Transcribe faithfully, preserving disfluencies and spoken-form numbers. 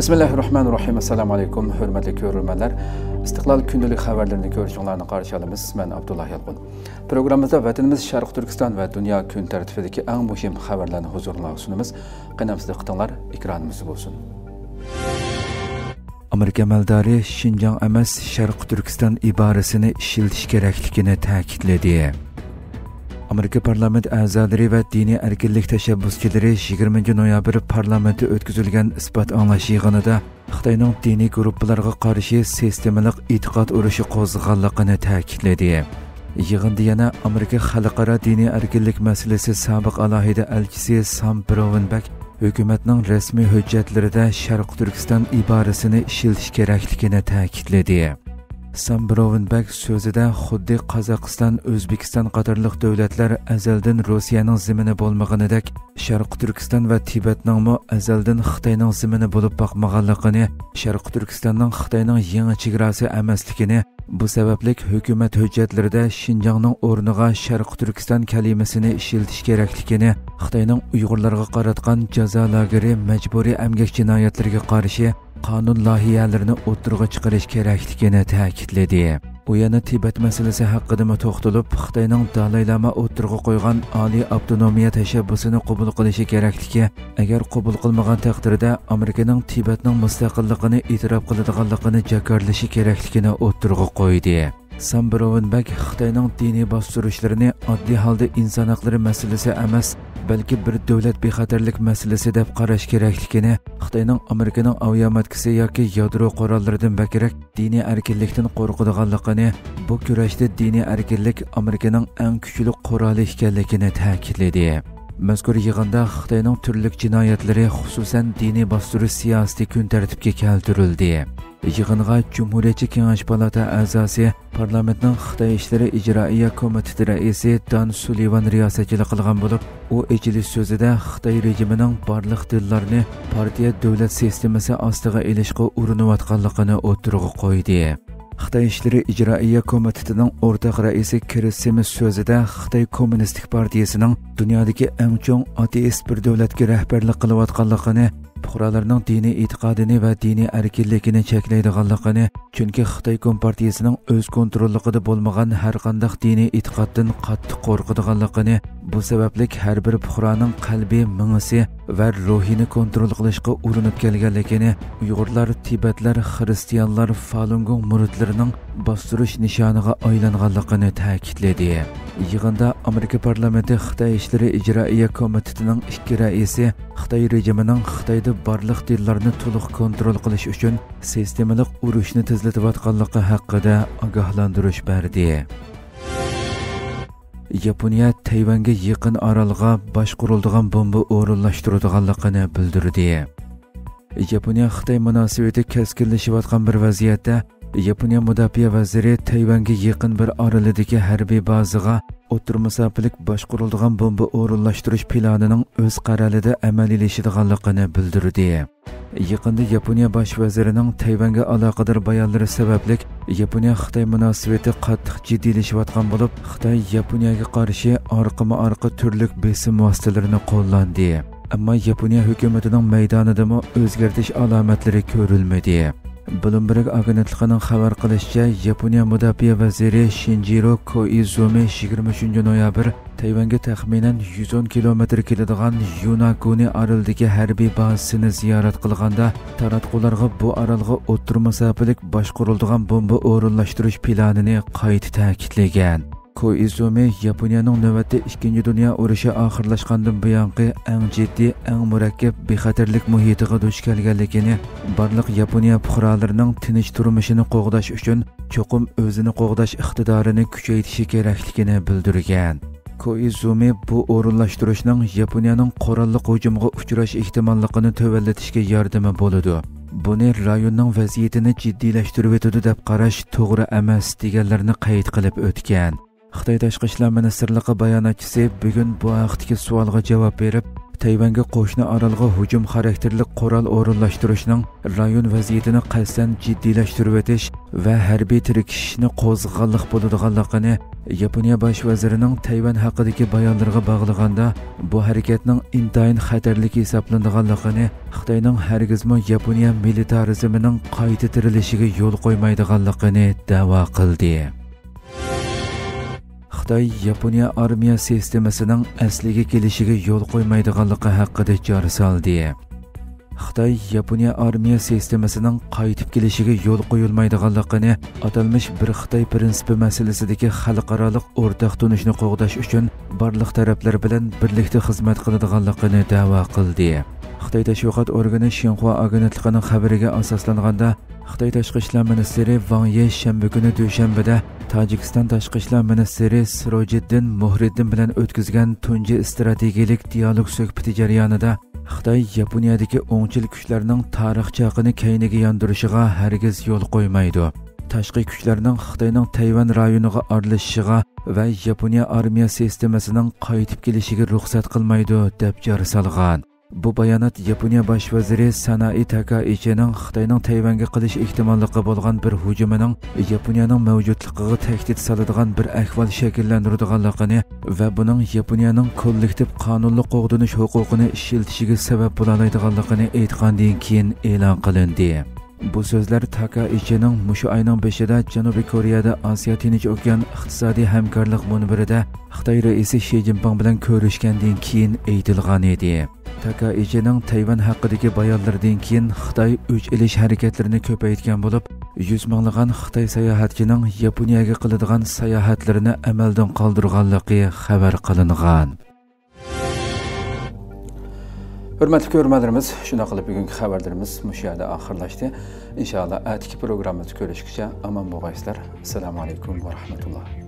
بىسمىللاھىررەھمانىررەھىم. ئەسسالامۇ ئەلەيكۇم، ھۆرمەتلىك كۆرۈرمەنلەر. ئىستىقلال كۈندىلىك خەۋەرلىرىنى كۆرۈشۈڭلارنى قارشى ئالىمىز. مەن ئابدۇللا يالقۇن. پروگراممىمىزدا ۋەتىنىمىز شەرقىي تۈركىستان ۋە دۇنيا كۈن تەرتىپىدىكى ئەڭ مۇھىم خەۋەرلەرنى ھۇزۇرۇڭلارغا سۇنىمىز. قېنى ئەمىسە دىققىتىڭلار ئېكرانىمىزدا بولسۇن. ئامېرىكا ئەمەلدارى شىنجاڭ ئەمەس، شەرقىي تۈركىستان ئىبارىسىنى ئىشلىتىش كېرەكلىكىنى تەكىتلىدى. ئامېرىكا پارلامېنت ئەزالىرى ۋە دىنىي ئەركىنلىك تەشەببۇسچىلىرى يىگىرمىنچى نويابىر پارلامېنتتا ئۆتكۈزۈلگەن ئىسپات ئاڭلاش يىغىنىدا خىتاينىڭ دىنىي گۇرۇپپىلارغا قارشى سىستېمىلىق ئېتىقاد ئۇرۇشى قوزغىغانلىقىنى تەكىتلىدى. يىغىندا يەنە ئامېرىكا خەلقئارا دىنىي ئەركىنلىك مەسىلىسى سابىق ئالاھىدە ئەلچىسى سام بروۋېنبەك ھۆكۈمەتنىڭ رەسمىي ھۆججەتلىرىدە شەرقىي تۈركىستان ئىبارىسىنى ئىشلىتىش كېرەكلىكىنى تەكىتلىدى. سام بروۋېنبەك سۆزىدە خۇددى قازاقىستان، ئۆزبېكىستان قاتارلىق دۆلەتلەر ئەزەلدىن روسىيەنىڭ زېمىنى بولمىغىنىدەك، شەرقىي تۈركىستان ۋە تىبەتنىڭمۇ ئەزەلدىن خىتاينىڭ زېمىنى بولۇپ باقمىغانلىقىنى، شەرقىي تۈركىستاننىڭ خىتاينىڭ يېڭى چېگراسى ئەمەسلىكىنى، بۇ سەۋەبلىك ھۆكۈمەت ھۆججەتلىرىدە شىنجاڭنىڭ ئورنىغا شەرقىي تۈركىستان كەلىمىسىنى ئىشلىتىش كېرەكلىكىنى، خىتاينىڭ ئۇيغۇرلارغا قاراتقان جازا لاگېرى، مەجبۇرىي ئەمگەك جىنايەتلىرىگە قارشى قانۇن لايىھەلىرىنى ئوتتۇرىغا چىقىرىش كېرەكلىكىنى تەكىتلىدى. ئۇ يەنە تىبەت مەسىلىسى ھەققىدىمۇ توختىلىپ، خىتاينىڭ دالاي لاما ئوتتۇرىغا قويغان ئالىي ئاپتونومىيە تەشەببۇسىنى قوبۇل قىلىشى كېرەكلىكى، ئەگەر قوبۇل قىلمىغان تەقدىردە، ئامېرىكىنىڭ تىبەتنىڭ مۇستەقىللىقىنى ئېتىراپ قىلىدىغانلىقىنى جاكارلىشى كېرەكلىكىنى ئوتتۇرىغا قويدى. سام بروۋېنبەك خىتاينىڭ دىنىي باستۇرۇشلىرىنى ئاددىي ھالدا ئىنسان ھەقلىرى مەسىلىسى ئەمەس، بەلكى بىر دۆلەت بىخەتەرلىك مەسىلىسى دەپ قاراش كېرەكلىكىنى، خىتاينىڭ ئامېرىكىنىڭ ئاۋىئاماتكىسى ياكى يادرو قوراللىرىدىن بەكرەك دىنىي ئەركىنلىكتىن قورقىدىغانلىقىنى، بۇ كۈرەشتە دىنىي ئەركىنلىك ئامېرىكىنىڭ ئەڭ كۈچلۈك قورالى ئىكەنلىكىنى تەكىتلىدى. مەزكۇر يىغىندا خىتاينىڭ تۈرلۈك جىنايەتلىرى، خۇسۇسەن، دىنىي باستۇرۇش سىياسىتى كۈن تەرتىپكە كەلتۈرۈلدى. يىغىنغا جۇمھۇرىيەتچى كېڭەش پالاتا ئەزاسى، پارلامېنتنىڭ خىتاي ئىشلىرى ئىجرائىيە كومىتېتى رەئىسى دان سۇلىۋان رىياسەتچىلىك قىلغان بولۇپ، ئۇ ئېچىلىش سۆزىدە خىتاي رېجىمىنىڭ بارلىق دىنلارنى پارتىيە دۆلەت سىستېمىسى ئاستىغا ئېلىشقا ئۇرۇنۇۋاتقانلىقىنى ئوتتۇرىغا قويدى. خىتاي ئىشلىرى ئىجرائىيە كومىتېتىنىڭ ئورتاق رەئىسى كرىس سىمىس سۆزىدە خىتاي كوممۇنىستىك پارتىيىسىنىڭ دۇنيادىكى ئەڭ چوڭ ئاتېئىست بىر دۆلەتكە رەھبەرلىك قىلىۋاتقانلىقىنى، پۇقرالارنىڭ دىنىي ئېتىقادىنى ۋە دىنىي ئەركىنلىكىنى چەكلەيدىغانلىقىنى، چۈنكى خىتاي كومپارتىيىسىنىڭ ئۆز كونتروللۇقىدا بولمىغان ھەرقانداق دىنىي ئېتىقادتىن قاتتىق قورقىدىغانلىقىنى، بۇ سەۋەبلىك ھەر بىر پۇقرانىڭ قەلبى، مېڭىسى ۋە روھىنى كونترول قىلىشقا ئۇرۇنۇپ كەلگەنلىكىنى، ئۇيغۇرلار، تىبەتلەر، خىرىستىيانلار، فالۇنگوڭ مۇرىتلىرىنىڭ باستۇرۇش نىشانىغا ئايلانغانلىقىنى تەكىتلىدى. يىغىندا ئامېرىكا پارلامېنتى خىتاي ئىشلىرى ئىجرائىيە كومىتېتىنىڭ ئىككى رەئىسى خىتاي رېجىمىنىڭ خىتايدا بارلىق دىنلارنى تولۇق كونترول قىلىش ئۈچۈن سىستېمىلىق ئۇرۇشنى تېزلىتىۋاتقانلىقى ھەققىدە ئاگاھلاندۇرۇش بەردى. ياپونىيە تەيۋەنگە يېقىن ئارالغا باشقۇرۇلىدىغان بومبا ئورۇنلاشتۇرىدىغانلىقىنى بىلدۈردى. ياپونىيە خىتاي مۇناسىۋىتى كەسكىنلىشىۋاتقان بىر ۋەزىيەتتە، ياپونىيە مۇداپىئە ۋەزىرى تەيۋەنگە يېقىن بىر ئارىلىدىكى ھەربىي بازىغا ئوتتۇرا مۇساپىلىك باشقۇرۇلىدىغان بومبا ئورۇنلاشتۇرۇش پىلانىنىڭ ئۆز قەرەلىدە ئەمەلىيلىشىدىغانلىقىنى بىلدۈردى. يېقىندا ياپونىيە باش ۋەزىرىنىڭ تەيۋەنگە ئالاقىدار بايانلىرى سەۋەبلىك، ياپونىيە خىتاي مۇناسىۋىتى قاتتىق جىددىيلىشىۋاتقان بولۇپ، خىتاي ياپونىيەگە قارشى ئارقىمۇ ئارقا تۈرلۈك بېسىم ۋاسىتىلىرىنى قوللاندى. ئەمما ياپونىيە ھۆكۈمىتىنىڭ مەيدانىدىمۇ ئۆزگىرىش ئالامەتلىرى كۆرۈلمىدى. بلومبېرگ ئاگېنتلىقىنىڭ خەۋەر قىلىشىچە، ياپونىيە مۇداپىئە ۋەزىرى شىنجىرو كوئىزۇمى يىگىرمە ئۈچىنچى نويابىر تەيۋەنگە تەخمىنەن يۈز ئون كىلومېتىر كېلىدىغان يۇناكۇنى ئارىلىدىكى ھەربىي بازىسىنى زىيارەت قىلغاندا، تاراتقۇلارغا بۇ ئارالغا ئوتتۇرا مۇساپىلىك باشقۇرۇلىدىغان بومبا ئورۇنلاشتۇرۇش پىلانىنى قايتا تەكىتلىگەن. كوئىزۇمى ياپونىيەنىڭ نۆۋەتتە ئىككىنچى دۇنيا ئۇرۇشى ئاخىرلاشقاندىن بۇيانقى ئەڭ جىددىي، ئەڭ مۇرەككەپ بىخەتەرلىك مۇھىتىغا دۇچ كەلگەنلىكىنى، بارلىق ياپونىيە پۇقرالىرىنىڭ تىنچ تۇرمۇشىنى قوغداش ئۈچۈن چوقۇم ئۆزىنى قوغداش ئىقتىدارىنى كۈچەيتىشى كېرەكلىكىنى بىلدۈرگەن. كوئىزۇمى بۇ ئورۇنلاشتۇرۇشنىڭ ياپونىيەنىڭ قوراللىق ھۇجۇمغا ئۇچراش ئېھتىماللىقىنى تۆۋەنلىتىشكە ياردىمى بولىدۇ. بۇنى رايوننىڭ ۋەزىيىتىنى جىددىيلەشتۈرۈۋېتىدۇ دەپ قاراش توغرا ئەمەس، دېگەنلىرىنى قەيت قىلىپ ئۆتكەن. خىتاي تاشقى ئىشلار مىنىستىرلىقى باياناتچىسى بۈگۈن بۇ ھەقتىكى سوئالغا جاۋاب بېرىپ، تەيۋەنگە قوشنا ئارالغا ھۇجۇم خاراكتېرلىك قورال ئورۇنلاشتۇرۇشنىڭ رايون ۋەزىيىتىنى قەستەن جىددىيلەشتۈرۈۋېتىش ۋە ھەربىي تىركىشىشنى قوزغىغانلىق بولىدىغانلىقىنى، ياپونىيە باش ۋەزىرىنىڭ تەيۋەن ھەققىدىكى بايانلىرىغا باغلىغاندا، بۇ ھەرىكەتنىڭ ئىنتايىن خەتەرلىك ھېسابلىنىدىغانلىقىنى، خىتاينىڭ ھەرگىزمۇ ياپونىيە مىلىتارىزمىنىڭ قايتا تىرىلىشىگە يول قويمايدىغانلىقىنى دەۋا قىلدى. خىتاي ياپونىيە ئارمىيە سىستېمىسىنىڭ ئەسلىگە كېلىشىگە يول قويمايدىغانلىقى ھەققىدە جار سالدى. خىتاي ياپونىيە ئارمىيە سىستېمىسىنىڭ قايتىپ كېلىشىگە يول قويۇلمايدىغانلىقىنى، ئاتالمىش بىر خىتاي پىرىنسىپى مەسىلىسىدىكى خەلقئارالىق ئورتاق تونۇشنى قوغداش ئۈچۈن بارلىق تەرەپلەر بىلەن بىرلىكتە خىزمەت قىلىدىغانلىقىنى دەۋا قىلدى. خىتاي تەشۋىقات ئورگىنى شىنخۇا ئاگېنتلىقىنىڭ خەۋىرىگە ئاساسلانغاندا، خىتاي تاشقى ئىشلار مىنىستىرى ۋاڭ يى شەنبە كۈنى دۈشەنبىدە تاجىكىستان تاشقى ئىشلار مىنىستىرى سىروجىددىن مۇھرىددىن بىلەن ئۆتكۈزگەن تۇنجى ئىستراتېگىيەلىك دىيالوگ سۆھبىتى جەريانىدا، خىتاي ياپونىيەدىكى ئوڭچىل كۈچلەرنىڭ تارىخ چاقىنى كەينىگە ياندۇرۇشىغا ھەرگىز يول قويمايدۇ. تاشقى كۈچلەرنىڭ خىتاينىڭ تەيۋەن رايونىغا ئارىلىشىشىغا ۋە ياپونىيە ئارمىيە سىستېمىسىنىڭ قايتىپ كېلىشىگە رۇخسەت قىلمايدۇ، دەپ جار سالغان. بۇ بايانات ياپونىيە باش ۋەزىرى سانائى تاكائىچىنىڭ خىتاينىڭ تەيۋەنگە قىلىش ئېھتىماللىقى بولغان بىر ھۇجۇمىنىڭ ياپونىيەنىڭ مەۋجۇتلۇقىغا تەھدىت سالىدىغان بىر ئەھۋال شەكىللەندۈرىدىغانلىقىنى ۋە بۇنىڭ ياپونىيەنىڭ كوللېكتىپ قانۇنلۇق قوغدىنىش ھوقۇقىنى ئىشلىتىشىگە سەۋەب بولالايدىغانلىقىنى ئېيتقاندىن كېيىن ئېلان قىلىندى. بۇ سۆزلەر تاكائىچىنىڭ مۇشۇ ئاينىڭ بېشىدا جەنۇبىي كورېيەدە ئاسىيا تىنچ ئوكيان ئىقتىسادىي ھەمكارلىق مۇنبىرىدە خىتاي رەئىسى شى جىنپىڭ بىلەن كۆرۈشكەندىن كېيىن ئېيتىلغان ئىدى. تاكائىچىنىڭ تەيۋەن ھەققىدىكى بايانلىرىدىن كېيىن خىتاي ئۆچ ئېلىش ھەرىكەتلىرىنى كۆپەيتكەن بولۇپ، يۈز مىڭلىغان خىتاي ساياھەتچىنىڭ ياپونىيەگە قىلىدىغان ساياھەتلىرىنى ئەمەلدىن قالدۇرغانلىقى خەۋەر قىلىنغان. ھۆرمەتلىك كۆرۈرمەنلىرىمىز، شۇنداق قىلىپ بۈگۈنكى خەۋەرلىرىمىز مۇشۇ يەردە ئاخىرلاشتى. ئىنشائاللا، ئەتىكى پروگراممىمىزدا كۆرۈشكىچە ئامان بولغايسىلەر. ئەسسالامۇ ئەلەيكۇم ۋە رەھمەتۇللا.